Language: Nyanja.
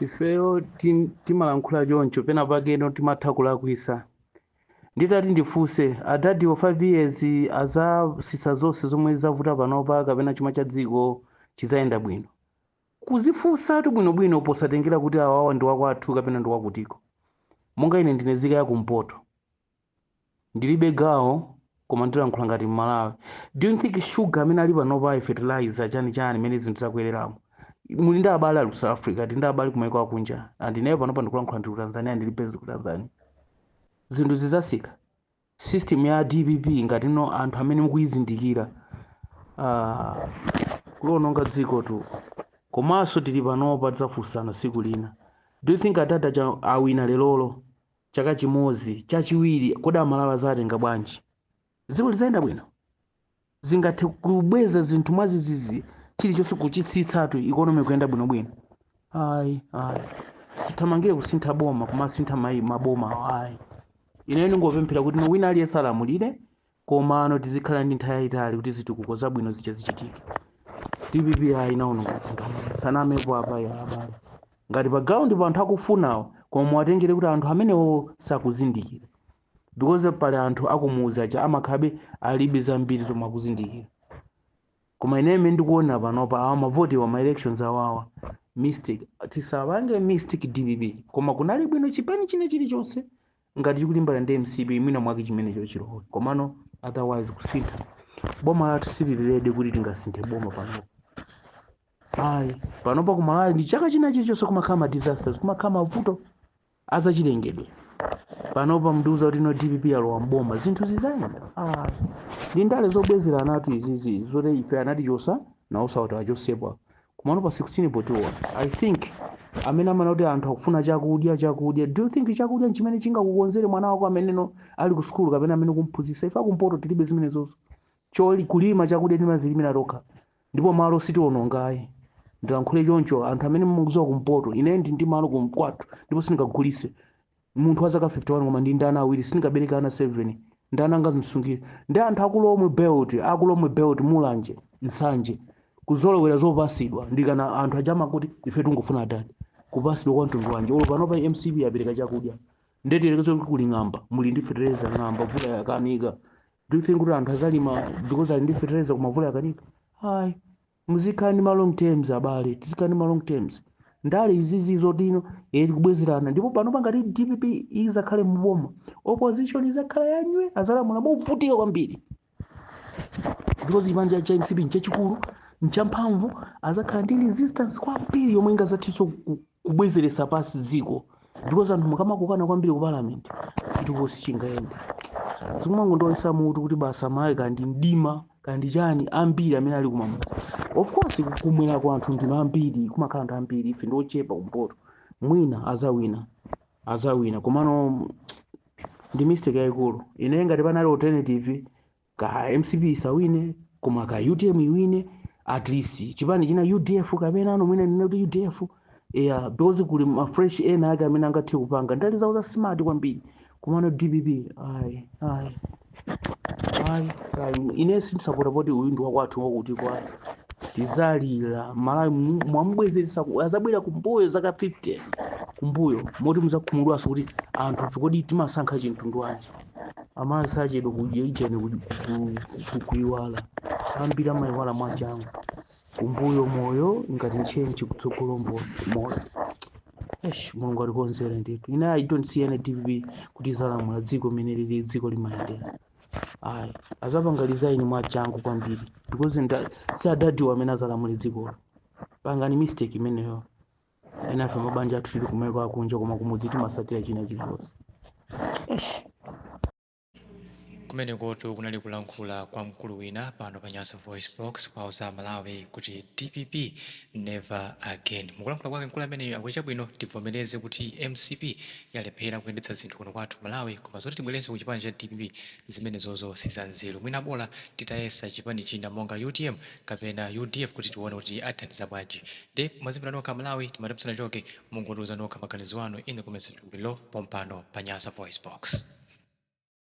Ifeyo timalankhula choncho, pena pakeno timatha kulakwisa. Nditati ndifunse adadiwo, 5 years azasisa zonse zomwe zavuta panopa, kapena chuma cha dziko chizayenda bwino? Kuzifunsatu bwinobwino, posatengera kuti awawa ndi wakwathu kapena ndi wakutiko. Monga ine ndine nzika ya kumpoto, ndilibe gawo, koma ndilankhula ngati Mmalawi. Do you think sugar amene ali panopa, fertilizer, chani chani, imene zinthu zakwereramo, muli ndi abale ali ku South Africa, ndi ndi abale kumaiko akunja, and ineyo panopa ndikulankhula ndi ku Tanzania, ndili based ku Tanzania, zinthu zizasika? System ya DPP, ngati no anthu amene mukuyizindikira, kulononga dziko tu. Komanso tili panopa, tidzafunsana tsiku lina. Do you think atata cha awina lerolo, chaka chimodzi, chachiwiri, kodi Amalawi azatenga bwanji? Dziko lizayenda bwino? Zingathe kubweza zinthu mwazizizi, chilichonse kuchitsitsatu, economy kuyenda bwinobwino? Ayi, ayi, sithamangire kusintha boma, kumasintha maboma, ayi. Ine ndingopemphera kuti no, wina aliyense alamulire, komano tizikhala ndi nthawi yayitali kuti zitukuko zabwino zija zichitike. DPP ayi, naononga zinthu, sanamepo apa ya abale. Ngati pa ground pa anthu akufunawo, koma muwatengere kuti anthu amenewo sakuzindikira, because pali anthu akumuuza cha amakhabe alibe zambiri zomwe akuzindikira. Koma ine imene ndikuona panopa, awa mavoti wa ma elections awawa, mistake, tisapange mistake DPP. Koma kunali bwino chipani china chilichonse ngati chikulimbana ndi MCP, mwina mwake chimenecho chilowe. Komano otherwise, kusintha boma lathu silili ready kuti tingasinthe boma panopa, ayi. Panopa kumalawi ndi chaka china chilichonse kumakhala ma disasters, kumakhala mavuto azachilengedwe. Panopa mndiuza kuti no, DPP alowa mboma, zinthu zizayenda? Ayi, ndi ndale zobwezera anatu izizi, zoti ife anatichosa, nawonso kuti achosepo. Komano pa 16 potiona, I think amene amana kuti anthu akufuna chakudya, chakudya, do you think chakudya nchimene chingakukonzere mwana wako ameneno ali ku sukulu kapena amene kumphunzitsa? Ife akumpoto tilibe zimenezozo. Choli kulima chakudya timazilimira tokha, ndipo malo sitionongayi. Ndilankhule choncho, anthu amene mukudziwa kumpoto, ine ndi malo kumkwathu, ndipo sindingagulise. Munthu wa zaka 51, koma ndi ndana awiri, sindingabereka ana 7, ndana angazimsungire? Ndi anthu akulomwe belt, akulomwe belt, Mulanje, Nsanje, kuzolowera zopasidwa. Ndikana anthu ajama kuti ife tungofuna adadi, kupasidwa kwa mtundu wanje? Olo panopa MCP yapereka chakudya, ndetiyerekeze kuti kuli ng'amba, muli ndi fertilizer, ng'amba, mvula yakanika, do you think kuti anthu azalima because ali ndi fertilizer koma mvula yakanika? Ayi, muzikhala ndi ma long terms, abale, tizikhala ndi ma long terms. Ndale izizi zotino eri kubwezerana. Ndipo pano pangati DPP izakhale muboma, opposition izakhala yanywe, azalamula movutika kwambiri, because chipani cha MCP nchachikulu, nchamphamvu, azakhala ndi resistance kwambiri yomwe ingazathiso kubwezeresa pasi dziko, because anthu mukamakokana kwambiri ku parliament, chitukuko sichingayende. Zimangondowesa mutu kuti basa mayi kandi mdima kandi chani. Ambiri amene ali kumamudzi, of course kumwera kwa anthu ndino ambiri, kumakhala anthu ambiri, ife ndiochepa kumpoto, mwina azawina, azawina, komano ndi mistake yayikulu. Ine ngati panali alternative, ka MCP isawine, koma ka UTM iwine, at least chipani china, UDF kapena ano, mwina ndine kuti UDF, yeah, because kuli ma fresh ena ake amene angathe kupanga ndale zawo za smart kwambiri. Komano DPP, ayi, ayi, ayi, ayi, ine sindisapota poti uyu ndi wakwathu, wakuti kwayi. Tizalira Malawi mwamubwezeresa, azabwera kumbuyo zaka 50 kumbuyo, moti muzakhumudwanso kuti anthu tikodi timasankha chinthu wanji. Amalawi sachedwa kudya ijeni, kuiwala, ambiri amayiwala mwachangu. Kumbuyo moyo ngati ntchentche, kutsogolo moyo. Eish, Mulungu atikonzere ndithu. Ine I don't see any DPP kuti izalamula dziko mene lili dziko limayendera, ayi. Azapanga resign mwachangu kwambiri, because si adadiwo amene azalamule dzikolo. Pangani mistake imeneyo. Enafe mabanja athu tili kumaiko akunja, koma kumudzi timasatira china chilichonse. Eish. Kumenekotu kunali kulankhula kwa mkulu wina pano pa Nyasa Voice Box, kwauza Malawi kuti DPP never again. Mukulankhula kwake mkulu ameneyo akuti chabwino, tivomereze kuti MCP yalephera kuyendetsa zinthu kuno kwathu Malawi, koma zoti tibwerenso ku chipani cha DPP, zimenezozo sizanzeru. Mwina bola titayesa chipani china monga UTM kapena UDF kuti tione kuti athandiza bwanji. Nde mwazimvera nokha Malawi. Timati musanachoke, mungotiuza nokha maganizo anu in the comment section below pompano pa Nyasa Voice Box.